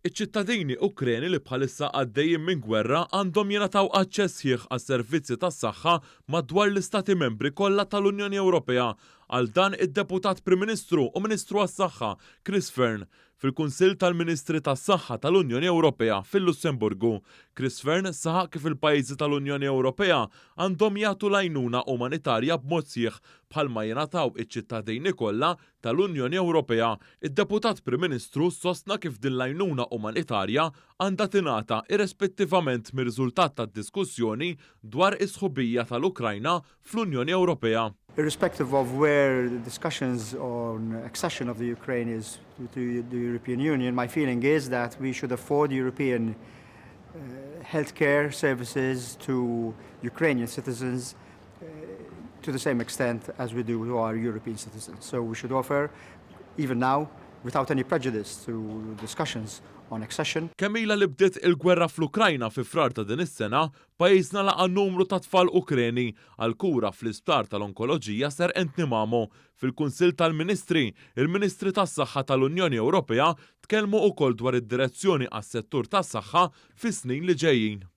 Iċ-ċittadini Ukreni li bħalissa għaddejjin minn gwerra għandhom jingħataw aċċess sħiħ għas-servizzi tas-saħħa madwar l-Istati Membri kollha tal-Unjoni Ewropea. Għal dan id-Deputat Prim Ministru u Ministru għas-Saħħa, Chris Fearne, fil-Kunsill tal-Ministri tas-Saħħa tal-Unjoni Ewropea fil-Lussemburgu. Chris Fearne saħaq kif il-pajjiżi tal-Unjoni Ewropea għandhom jagħtu l-għajnuna umanitarja b'mod sħiħ bħalma jingħataw iċ-ċittadini kollha tal-Unjoni Ewropea. Id-Deputat Prim Ministru sostna kif din l-għajnuna umanitarja għandha tingħata irrespettivament mir-riżultat tad-diskussjoni dwar is-sħubija tal-Ukrajna fl-Unjoni Ewropea. Irrespective of where the discussions on accession of the Ukraine is to the European Union, my feeling is that we should afford European healthcare services to Ukrainian citizens to the same extent as we do to our European citizens. So we should offer, even now, without any prejudice to discussions on accession. Kemm ilha li bdiet il-gwerra fl-Ukrajna fi Frar ta' din is-sena, pajjiżna laqa' numru ta' tfal Ukreni għall-kura fl-Isptar tal-Onkoloġija Sir Anthony Mamo. Fil-Kunsill tal-Ministri, il-Ministri tas-Saħħa tal-Unjoni Ewropea tkellmu ukoll dwar id-direzzjoni għas-settur tas-saħħa fis-snin li ġejjin.